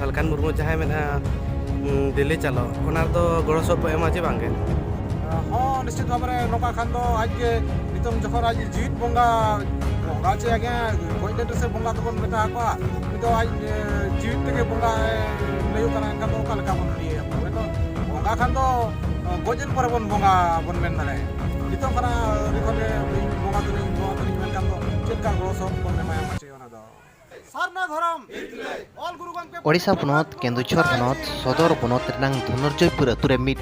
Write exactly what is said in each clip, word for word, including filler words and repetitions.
ᱥᱟᱞᱠᱷᱟᱱ ᱢᱩᱨᱢᱩ ᱡᱟᱦᱟᱸᱭ ᱢᱮᱱᱟᱜᱼᱟ, ᱩᱸ, ᱫᱤᱞᱞᱤ ᱪᱟᱞᱚ, ᱚᱱᱟ ᱨᱮᱫᱚ ᱜᱚᱲᱚ ᱥᱚᱯᱚᱦᱚᱫ ᱯᱮ ᱮᱢᱟ ᱪᱮ ᱵᱟᱝ ᱜᱮ? ᱦᱚᱸ, ᱱᱤᱥᱪᱤᱛ ᱵᱷᱟᱵᱮ ᱨᱮ ᱱᱚᱝᱠᱟ ᱠᱷᱟᱱ ᱫᱚ ᱟᱡ ᱜᱮ ᱱᱤᱛᱚᱝ ᱡᱚᱠᱷᱚᱱ ᱟᱡ ᱡᱤᱣᱤᱫ ᱵᱚᱸᱜᱟ, ᱵᱚᱸᱜᱟ ᱪᱮ ᱟᱜᱮ ᱜᱚᱡ ᱞᱮᱱ ᱨᱮᱥᱮ ᱵᱚᱸᱜᱟ ᱫᱚᱵᱚᱱ ᱢᱮᱛᱟ ᱟᱠᱚᱣᱟ, ᱩᱱᱤ ᱫᱚ ᱟᱡ, ᱮ, ᱡᱤᱣᱤᱫ ᱛᱮᱜᱮ ᱵᱚᱸᱜᱟᱭ ᱞᱟᱹᱭᱚᱜ ᱠᱟᱱᱟ, ᱮᱱᱠᱷᱟᱱ ᱫᱚ ᱚᱠᱟ ᱞᱮᱠᱟ ᱵᱚᱱ ᱞᱟᱹᱭᱟ? ᱛᱚᱵᱮ ᱫᱚ ᱵᱚᱸᱜᱟ ᱠᱷᱟᱱ ᱫᱚ, ᱚ, ᱜᱚᱡ ᱮᱱ ᱯᱚᱨᱮ ᱵᱚᱱ ᱵᱚᱸᱜᱟ ᱵᱚᱱ ᱢᱮᱱ ᱫᱟᱲᱮᱭᱟᱜᱼᱟ᱾ ᱱᱤᱛᱚᱝ ᱠᱷᱚᱱᱟᱜ ᱟᱹᱣᱨᱤ ᱠᱷᱚᱱ ᱜᱮ ᱤᱧ ᱵᱚᱸᱜᱟ ᱫᱚᱞᱤᱧ, ᱵᱚᱸᱜᱟ ᱫᱚᱞᱤᱧ ᱢᱮᱱᱠᱷᱟᱱ ᱫᱚ ᱪᱮᱫ ᱞᱮᱠᱟ ᱜᱚᱲᱚ ᱥᱚᱯᱚᱦᱚᱫ ᱵᱚᱱ ᱮᱢᱟᱭᱟ ᱢᱟᱥᱮ ᱚᱱᱟ ᱫᱚ? ᱥᱟᱨᱱᱟ ᱫᱷᱚᱨᱚᱢ ᱚᱞ ᱜᱩᱨᱩ ᱜᱚᱢᱠᱮ ᱳᱰᱤᱥᱟ ᱯᱚᱱᱚᱛ ᱠᱮᱱᱫᱩᱡᱷᱚᱨ ᱦᱚᱱᱚᱛ ᱥᱚᱫᱚᱨ ᱵᱚᱱᱚᱛ ᱨᱮᱱᱟᱝ ᱫᱷᱚᱱᱚᱨᱡᱚᱭᱯᱩᱨ ᱟᱹᱛᱩ ᱨᱮ ᱢᱤᱫ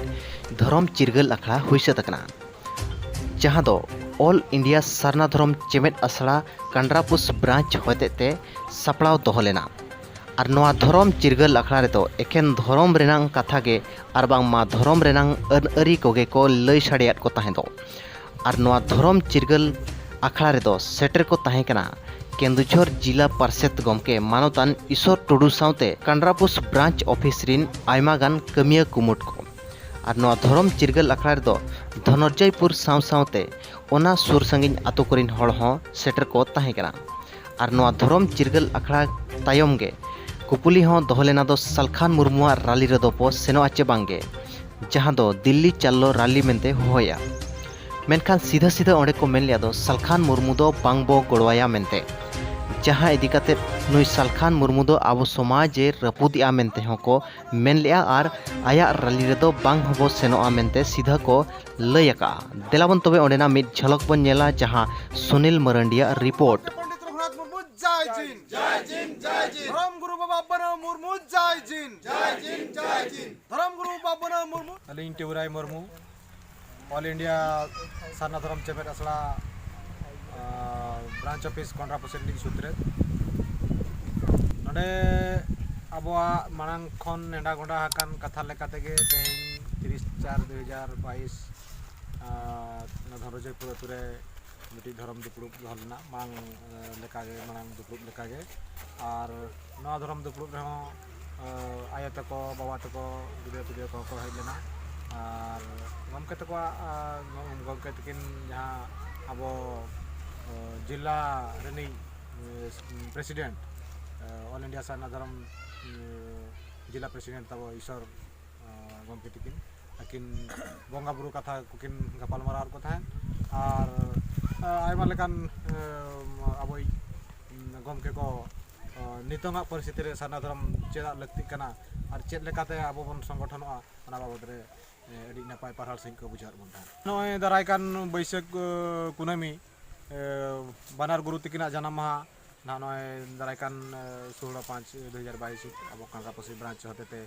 ᱫᱷᱚᱨᱚᱢ ᱪᱤᱨᱜᱟᱹᱞ ᱟᱠᱷᱲᱟ ᱦᱩᱭ ᱥᱟᱹᱛ ᱟᱠᱟᱱᱟ, ᱡᱟᱦᱟᱸ ᱫᱚ ᱚᱞ ᱤᱱᱰᱤᱭᱟ ᱥᱟᱨᱱᱟ ᱫᱷᱚᱨᱚᱢ ᱪᱮᱢᱮᱫ ᱟᱥᱲᱟ ᱠᱟᱱᱰᱨᱟᱯᱩᱥ ᱵᱨᱟᱧᱪ ᱦᱚᱛᱮᱡ ᱛᱮ ᱥᱟᱯᱲᱟᱣ ᱫᱚᱦᱚ ᱞᱮᱱᱟ᱾ ᱟᱨ ᱱᱚᱣᱟ ᱫᱷᱚᱨᱚᱢ ᱪᱤᱨᱜᱟᱹᱞ ᱟᱠᱷᱲᱟ ᱨᱮᱫᱚ ᱮᱠᱷᱮᱱ ᱫᱷᱚᱨᱚᱢ ᱨᱮᱱᱟᱝ ᱠᱟᱛᱷᱟ ᱜᱮ ᱟᱨ ᱵᱟᱝᱢᱟ ᱫᱷᱚᱨᱚᱢ ᱨᱮᱱᱟᱝ ᱟᱹᱱ ᱟᱹᱨᱤ ᱠᱚᱜᱮ ᱠᱚ ᱞᱟᱹᱭ ᱥᱟᱰᱮᱭᱟᱫ ᱠᱚ ᱛᱟᱦᱮᱸᱫᱚᱜ᱾ ᱟᱨ ᱱᱚᱣᱟ ᱫᱷᱚᱨᱚᱢ ᱪᱤᱨᱜᱟᱹᱞ ᱟᱠᱷᱲᱟ ᱨᱮᱫᱚ ᱥᱮᱴᱮᱨ ᱠᱚ ᱛᱟᱦᱮᱸ ᱠᱟᱱᱟ ᱠᱮᱱᱫᱩᱡᱷᱚᱨ ᱡᱤᱞᱟ ᱯᱟᱨᱥᱮᱛ ᱜᱚᱢᱠᱮ ᱢᱟᱱᱚᱛᱟᱱ ᱤᱥᱚᱨ ᱴᱩᱰᱩ ᱥᱟᱶᱛᱮ ᱠᱟᱱᱰᱨᱟᱯᱩᱥ ᱵᱨᱟᱧᱪ ᱚᱯᱷᱤᱥ ᱨᱤᱱ ᱟᱭᱢᱟ ᱜᱟᱱ ᱠᱟᱹᱢᱤᱭᱟᱹ ᱠᱩᱢᱩᱴ ᱠᱚ᱾ ᱟᱨ ᱱᱚᱣᱟ ᱫᱷᱚᱨᱚᱢ ᱪᱤᱨᱜᱟᱹᱞ ᱟᱠᱷᱲᱟ ᱨᱮᱫᱚ ᱫᱷᱚᱱᱚᱨᱡᱚᱭᱯᱩᱨ ᱥᱟᱶ ᱥᱟᱶᱛᱮ ᱚᱱᱟ ᱥᱩᱨ ᱥᱟᱺᱜᱤᱧ ᱟᱛᱳ ᱠᱚᱨᱮᱱ ᱦᱚᱲ ᱦᱚᱸ ᱥᱮᱴᱮᱨ ᱠᱚ ᱛᱟᱦᱮᱸ ᱠᱟᱱᱟ᱾ ᱟᱨ ᱱᱚᱣᱟ ᱫᱷᱚᱨᱚᱢ ᱪᱤᱨᱜᱟᱹᱞ ᱟᱠᱷᱲᱟ ᱛᱟᱭᱚᱢ ᱜᱮ ᱠᱩᱯᱩᱞᱤ ᱦᱚᱸ ᱫᱚᱦᱚ ᱞᱮᱱᱟ ᱫᱚ ᱥᱟᱞᱠᱷᱟᱱ ᱢᱩᱨᱢᱩᱣᱟᱜ ᱨᱟᱞᱤ ᱨᱮᱫᱚ ᱵᱚ ᱥᱮᱱᱚᱜᱼᱟ ᱪᱮ ᱵᱟᱝᱜᱮ, ᱡᱟᱦᱟᱸ ᱫᱚ ᱫᱤᱞᱞᱤ ᱪᱟᱞᱞᱚ ᱨᱟᱞᱤ ᱢᱮᱱᱛᱮ ᱦᱚᱦᱚᱭᱟ᱾ ᱢᱮᱱᱠᱷᱟᱱ ᱥᱤᱫᱷᱟᱹ ᱥᱤᱫᱷᱟᱹ ᱚᱸᱰᱮ ᱠᱚ ᱢᱮᱱ ᱞᱮᱫᱟ ᱫᱚ ᱥᱟᱞᱠᱷᱟᱱ ᱢᱩᱨᱢᱩ ᱫᱚ ᱵᱟᱝ ᱵᱚ ᱜᱚᱲᱚᱣᱟᱭᱟ ᱢᱮᱱᱛᱮ, ᱡᱟᱦᱟᱸ ᱤᱫᱤ ᱠᱟᱛᱮ ᱱᱩᱭ ᱥᱟᱞᱠᱷᱟᱱ ᱢᱩᱨᱢᱩ ᱫᱚ ᱟᱵᱚ ᱥᱚᱢᱟᱡᱽ ᱮ ᱨᱟᱹᱯᱩᱫᱮᱜᱼᱟ ᱢᱮᱱᱛᱮ ᱦᱚᱸ ᱠᱚ ᱢᱮᱱ ᱞᱮᱫᱼᱟ ᱟᱨ ᱟᱭᱟᱜ ᱨᱟᱞᱤ ᱨᱮᱫᱚ ᱵᱟᱝ ᱦᱚᱸᱵᱚ ᱥᱮᱱᱚᱜᱼᱟ ᱢᱮᱱᱛᱮ ᱥᱤᱫᱷᱟᱹ ᱠᱚ ᱞᱟᱹᱭ ᱟᱠᱟᱜᱼᱟ᱾ ᱫᱮᱞᱟ ᱵᱚᱱ ᱛᱚᱵᱮ ᱚᱸᱰᱮᱱᱟᱜ ᱢᱤᱫ ᱡᱷᱟᱞᱚᱠ ᱵᱚᱱ ᱧᱮᱞᱟ, ᱡᱟᱦᱟᱸ ᱥᱩᱱᱤᱞ ᱢᱟᱨᱟᱱᱰᱤᱭᱟᱜ ᱨᱤᱯᱳᱨᱴ᱾ ᱯᱚᱱᱰᱤᱛ ᱨᱚᱜᱷᱩᱱᱟᱛᱷ ᱢᱩᱨᱢᱩ ᱡᱟᱭ ᱡᱤᱱ, ᱡᱟᱭ ᱡᱤᱱ, ᱡᱟᱭ ᱡᱤᱱ᱾ ᱫᱷᱚᱨᱚᱢ ᱜᱩᱨᱩ ᱵᱟᱵᱟ ᱵᱟᱹᱱᱟᱹ ᱢᱩᱨᱢᱩ ᱡᱟᱭ ᱡᱤᱱ, ᱡᱟᱭ ᱡᱤᱱ, ᱡᱟᱭ ᱡᱤᱱ᱾ ᱫᱷᱚᱨᱚᱢ ᱜᱩᱨᱩ ᱵᱟᱵᱟ ᱵᱟᱹᱱᱟᱹ ᱢᱩᱨᱢᱩ᱾ ᱟᱹᱞᱤᱧ ᱴᱤᱵᱩᱨᱟᱭ ᱢᱩᱨᱢᱩ, ᱚᱞ ᱤᱱᱰᱤᱭᱟ ᱥᱟᱨᱱᱟ ᱫᱷᱚᱨᱚᱢ ᱪᱮᱢᱮᱫ ᱟᱥᱲᱟ, ᱟᱸ, ᱵᱨᱟᱧᱪ ᱚᱯᱷᱤᱥ ᱠᱚᱱᱰᱨᱟᱯᱩᱥᱤ ᱨᱤᱱᱤᱡ ᱥᱩᱛᱨᱮᱛ᱾ ᱱᱚᱰᱮ ᱟᱵᱚᱣᱟᱜ ᱢᱟᱲᱟᱝ ᱠᱷᱚᱱ ᱱᱮᱰᱟ ᱜᱚᱸᱰᱟ ᱟᱠᱟᱱ ᱠᱟᱛᱷᱟ ᱞᱮᱠᱟ ᱛᱮᱜᱮ ᱛᱮᱦᱮᱧ ᱛᱤᱨᱤᱥ ᱪᱟᱨ ᱫᱩ ᱦᱟᱡᱟᱨ ᱵᱟᱭᱤᱥ, ᱟᱸ, ᱱᱚᱣᱟ ᱫᱷᱚᱱᱨᱚᱡᱚᱭᱯᱩᱨ ᱟᱹᱛᱩ ᱨᱮ ᱢᱤᱫᱴᱤᱡ ᱫᱷᱚᱨᱚᱢ ᱫᱩᱯᱲᱩᱵ ᱫᱚᱦᱚ ᱞᱮᱱᱟ, ᱢᱟᱲᱟᱝ, ᱮ, ᱞᱮᱠᱟᱜᱮ, ᱢᱟᱲᱟᱝ ᱫᱩᱯᱲᱩᱵ ᱞᱮᱠᱟᱜᱮ᱾ ᱟᱨ ᱱᱚᱣᱟ ᱫᱷᱚᱨᱚᱢ ᱫᱩᱯᱲᱩᱵ ᱨᱮᱦᱚᱸ, ᱮ, ᱟᱭᱳ ᱛᱟᱠᱚ, ᱵᱟᱵᱟ ᱛᱟᱠᱚ, ᱜᱤᱫᱽᱨᱟᱹ ᱯᱤᱫᱽᱨᱟᱹ ᱠᱚᱦᱚᱸ ᱠᱚ ᱦᱮᱡ ᱞᱮᱱᱟ᱾ ᱟᱨ ᱜᱚᱢᱠᱮ ᱛᱟᱠᱚᱣᱟᱜ, ᱮ, ᱜᱚᱢᱠᱮ ᱛᱟᱹᱠᱤᱱ ᱡᱟᱦᱟᱸ ᱟᱵᱚ, ᱮ, ᱡᱮᱞᱟ ᱨᱤᱱᱤᱡ, ᱮ, ᱯᱨᱮᱥᱤᱰᱮᱱᱴ, ᱮ, ᱚᱞ ᱤᱱᱰᱤᱭᱟ ᱥᱟᱨᱱᱟ ᱫᱷᱚᱨᱚᱢ, ᱮ, ᱡᱮᱞᱟ ᱯᱨᱮᱥᱤᱰᱮᱱᱴ ᱛᱟᱵᱚ ᱤᱥᱚᱨ ᱜᱚᱢᱠᱮ ᱛᱟᱹᱠᱤᱱ, ᱟᱹᱠᱤᱱ ᱵᱚᱸᱜᱟ ᱵᱩᱨᱩ ᱠᱟᱛᱷᱟ ᱠᱚᱠᱤᱱ ᱜᱟᱯᱟᱞᱢᱟᱨᱟᱣ ᱟᱫ ᱠᱚ ᱛᱟᱦᱮᱸᱫ᱾ ᱟᱨ ᱟᱭᱢᱟ ᱞᱮᱠᱟᱱ ᱟᱵᱚᱭᱤᱡ ᱜᱚᱢᱠᱮ ᱠᱚ ᱱᱤᱛᱚᱝᱟᱜ ᱯᱚᱨᱤᱥᱛᱷᱤᱛᱤ ᱨᱮ ᱥᱟᱨᱱᱟ ᱫᱷᱚᱨᱚᱢ ᱪᱮᱫᱟᱜ ᱞᱟᱹᱠᱛᱤᱜ ᱠᱟᱱᱟ ᱟᱨ ᱪᱮᱫ ᱞᱮᱠᱟᱛᱮ ᱟᱵᱚ ᱵᱚᱱ ᱥᱚᱝᱜᱚᱴᱷᱚᱱᱚᱜᱼᱟ, ᱚᱱᱟ ᱵᱟᱵᱚᱫ ᱨᱮ ᱟᱹᱰᱤ ᱱᱟᱯᱟᱭ ᱯᱟᱨᱦᱟᱲ ᱥᱟᱺᱦᱤᱡ ᱠᱚ ᱵᱩᱡᱷᱟᱹᱣ ᱟᱫ ᱵᱚᱱ ᱛᱟᱦᱮᱸᱫ᱾ ᱱᱚᱜᱼᱚᱭ ᱫᱟᱨᱟᱭ ᱠᱟᱱ ᱵᱟᱹᱭᱥᱟᱹᱠᱷ ᱠᱩᱱᱟᱹᱢᱤ ᱵᱟᱱᱟᱨ ᱜᱩᱨᱩ ᱛᱟᱹᱠᱤᱱᱟᱜ ᱡᱟᱱᱟᱢ ᱢᱟᱦᱟ ᱱᱟᱦᱟᱜ ᱱᱚᱜᱼᱚᱭ ᱫᱟᱨᱟᱭ ᱠᱟᱱ ᱥᱳᱞᱳ ᱯᱟᱸᱪ ᱫᱩ ᱦᱟᱡᱟᱨ ᱵᱟᱭᱤᱥ ᱟᱵᱚ ᱠᱟᱸᱜᱟᱯᱟᱹᱥᱤ ᱵᱨᱟᱧᱪ ᱦᱚᱛᱮᱛᱮ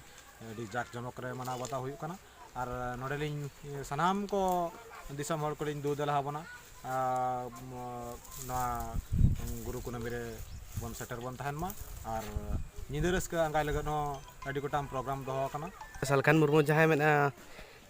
ᱟᱹᱰᱤ ᱡᱟᱠ ᱡᱚᱢᱚᱠ ᱨᱮ ᱢᱟᱱᱟᱣ ᱵᱟᱛᱟᱣ ᱦᱩᱭᱩᱜ ᱠᱟᱱᱟ᱾ ᱟᱨ ᱱᱚᱰᱮᱞᱤᱧ ᱥᱟᱱᱟᱢ ᱠᱚ ᱫᱤᱥᱚᱢ ᱦᱚᱲ ᱠᱚᱞᱤᱧ ᱫᱩ ᱫᱮᱞᱟ ᱟᱵᱚᱱᱟ᱾ ᱟᱨ, ᱱᱚᱣᱟ ᱜᱩᱨᱩ ᱠᱩᱱᱟᱹᱢᱤ ᱨᱮ ᱵᱚᱱ ᱥᱮᱴᱮᱨ ᱵᱚᱱ ᱛᱟᱦᱮᱱ ᱢᱟ᱾ ᱟᱨ ᱧᱤᱫᱟᱹ ᱨᱟᱹᱥᱠᱟᱹ ᱟᱸᱜᱟᱭ ᱞᱟᱹᱜᱤᱫ ᱦᱚᱸ ᱟᱹᱰᱤ ᱜᱚᱴᱟᱝ ᱯᱨᱳᱜᱨᱟᱢ ᱫᱚᱦᱚ ᱟᱠᱟᱱᱟ᱾ ᱥᱟᱞᱠᱷᱟᱱ ᱢᱩᱨᱢᱩ ᱡᱟᱦᱟᱸᱭ ᱢᱮᱱᱟᱜᱼᱟ,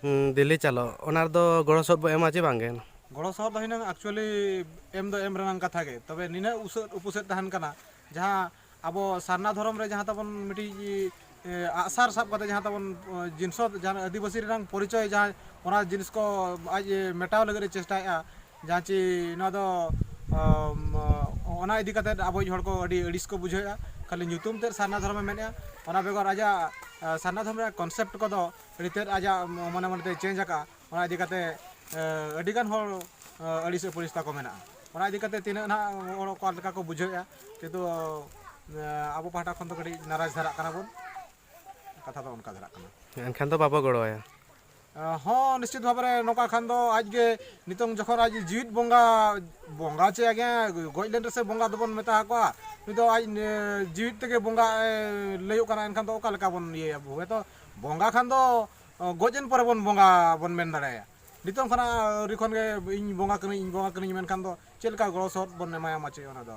ᱩᱸ, ᱫᱤᱞᱞᱤ ᱪᱟᱞᱚᱜ, ᱚᱱᱟ ᱨᱮᱫᱚ ᱜᱚᱲᱚ ᱥᱚᱦᱚᱫ ᱵᱚ ᱮᱢᱟ ᱪᱮ ᱵᱟᱝᱜᱮ? ᱜᱚᱲᱚ ᱥᱚᱦᱚᱫ ᱫᱚ ᱦᱩᱱᱟᱹᱝ actually ᱮᱢ ᱫᱚ ᱮᱢ ᱨᱮᱱᱟᱜ ᱠᱟᱛᱷᱟ ᱜᱮ, ᱛᱚᱵᱮ ᱱᱤᱱᱟᱹᱜ ᱩᱥᱟᱹᱫ ᱩᱯᱩᱥᱟᱹᱫ ᱛᱟᱦᱮᱱ ᱠᱟᱱᱟ, ᱡᱟᱦᱟᱸ ᱟᱵᱚ ᱥᱟᱨᱱᱟ ᱫᱷᱚᱨᱚᱢ ᱨᱮ ᱡᱟᱦᱟᱸ ᱛᱟᱵᱚᱱ ᱢᱤᱫᱴᱤᱡ, ᱮ, ᱟᱜᱼᱥᱟᱨ ᱥᱟᱵ ᱠᱟᱛᱮ ᱡᱟᱦᱟᱸ ᱛᱟᱵᱚᱱ, ᱮ, ᱡᱤᱱᱤᱥ, ᱡᱟᱦᱟᱸ ᱟᱹᱫᱤᱵᱟᱹᱥᱤ ᱨᱮᱱᱟᱜ ᱯᱚᱨᱤᱪᱚᱭ, ᱡᱟᱦᱟᱸ ᱚᱱᱟ ᱡᱤᱱᱤᱥ ᱠᱚ ᱟᱡ, ᱮ, ᱢᱮᱴᱟᱣ ᱞᱟᱹᱜᱤᱫ ᱮ ᱪᱮᱥᱴᱟᱭᱮᱫᱼᱟ, ᱡᱟᱦᱟᱸ ᱪᱮ ᱱᱚᱣᱟ ᱫᱚ, ᱟᱢ, ᱚᱱᱟ ᱤᱫᱤ ᱠᱟᱛᱮ ᱟᱵᱚᱭᱤᱡ ᱦᱚᱲ ᱠᱚ ᱟᱹᱰᱤ ᱟᱹᱲᱤᱥ ᱠᱚ ᱵᱩᱡᱷᱟᱹᱣᱮᱫᱼᱟ᱾ ᱠᱷᱟᱹᱞᱤ ᱧᱩᱛᱩᱢ ᱛᱮᱫ ᱥᱟᱨᱱᱟ ᱫᱷᱚᱨᱚᱢᱮ ᱢᱮᱱᱮᱫᱼᱟ, ᱚᱱᱟ ᱵᱮᱜᱚᱨ ᱟᱡᱟᱜ, ᱮ, ᱥᱟᱨᱱᱟ ᱫᱷᱚᱨᱚᱢ ᱨᱮᱭᱟᱜ concept ᱠᱚᱫᱚ ᱟᱹᱰᱤ ᱛᱮᱫ ᱟᱡᱟᱜ ᱢᱚᱱᱮ ᱢᱚᱱᱮᱛᱮ ᱪᱮᱧᱡᱽ ᱟᱠᱟᱫᱼᱟ᱾ ᱚᱱᱟ ᱤᱫᱤ ᱠᱟᱛᱮ, ᱮ, ᱟᱹᱰᱤᱜᱟᱱ ᱦᱚᱲ, ᱮ, ᱟᱹᱲᱤᱥ ᱟᱹᱯᱟᱹᱲᱤᱥ ᱛᱟᱠᱚ ᱢᱮᱱᱟᱜᱼᱟ᱾ ᱚᱱᱟ ᱤᱫᱤ ᱠᱟᱛᱮ ᱛᱤᱱᱟᱹᱜ ᱱᱟᱦᱟᱜ ᱦᱚᱲ ᱚᱠᱟ ᱞᱮᱠᱟ ᱠᱚ ᱵᱩᱡᱷᱟᱹᱣᱮᱫᱼᱟ, ᱠᱤᱱᱛᱩ, ᱮ, ᱟᱵᱚ ᱯᱟᱦᱴᱟ ᱠᱷᱚᱱ ᱫᱚ ᱠᱟᱹᱴᱤᱡ ᱱᱟᱨᱟᱡᱽ ᱫᱷᱟᱨᱟᱜ ᱠᱟᱱᱟ ᱵᱚᱱ, ᱠᱟᱛᱷᱟ ᱫᱚ ᱚᱱᱠᱟ ᱫᱷᱟᱨᱟᱜ ᱠᱟᱱᱟ᱾ ᱮᱱᱠᱷᱟᱱ ᱫᱚ ᱵᱟᱵᱚ ᱜᱚᱲᱚᱣᱟᱭᱟ᱾ ᱮ, ᱦᱚᱸ, ᱱᱤᱥᱪᱤᱛ ᱵᱷᱟᱵᱮ ᱨᱮ ᱱᱚᱝᱠᱟ ᱠᱷᱟᱱ ᱫᱚ ᱟᱡ ᱜᱮ ᱱᱤᱛᱚᱝ ᱡᱚᱠᱷᱚᱱ ᱟᱡ ᱡᱤᱣᱤᱫ ᱵᱚᱸᱜᱟ, ᱵᱚᱸᱜᱟ ᱪᱮ ᱟᱜᱮ ᱜᱚᱡ ᱞᱮᱱ ᱨᱮᱥᱮ ᱵᱚᱸᱜᱟ ᱫᱚᱵᱚᱱ ᱢᱮᱛᱟ ᱟᱠᱚᱣᱟ, ᱱᱩᱭ ᱫᱚ ᱟᱡ, ᱮ, ᱡᱤᱣᱤᱫ ᱛᱮᱜᱮ ᱵᱚᱸᱜᱟ, ᱮ, ᱞᱟᱹᱭᱚᱜ ᱠᱟᱱᱟ, ᱮᱱᱠᱷᱟᱱ ᱫᱚ ᱚᱠᱟ ᱞᱮᱠᱟ ᱵᱚᱱ ᱤᱭᱟᱹᱭᱟ? ᱦᱚᱭᱛᱚ ᱵᱚᱸᱜᱟ ᱠᱷᱟᱱ ᱫᱚ, ᱚ, ᱜᱚᱡ ᱮᱱ ᱯᱚᱨᱮ ᱵᱚᱱ ᱵᱚᱸᱜᱟ ᱵᱚᱱ ᱢᱮᱱ ᱫᱟᱲᱮᱭᱟᱭᱟ᱾ ᱱᱤᱛᱚᱝ ᱠᱷᱚᱱᱟᱜ ᱟᱹᱣᱨᱤ ᱠᱷᱚᱱ ᱜᱮ ᱤᱧ ᱵᱚᱸᱜᱟ ᱠᱟᱹᱱᱟᱹᱧ, ᱤᱧ ᱵᱚᱸᱜᱟ ᱠᱟᱹᱱᱟᱹᱧ ᱢᱮᱱᱠᱷᱟᱱ ᱫᱚ ᱪᱮᱫ ᱞᱮᱠᱟ ᱜᱚᱲᱚ ᱥᱚᱦᱚᱫ ᱵᱚᱱ ᱮᱢᱟᱭᱟ ᱢᱟᱪᱮ, ᱚᱱᱟ ᱫᱚ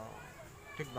ᱴᱷᱤᱠ ᱵᱟᱝ᱾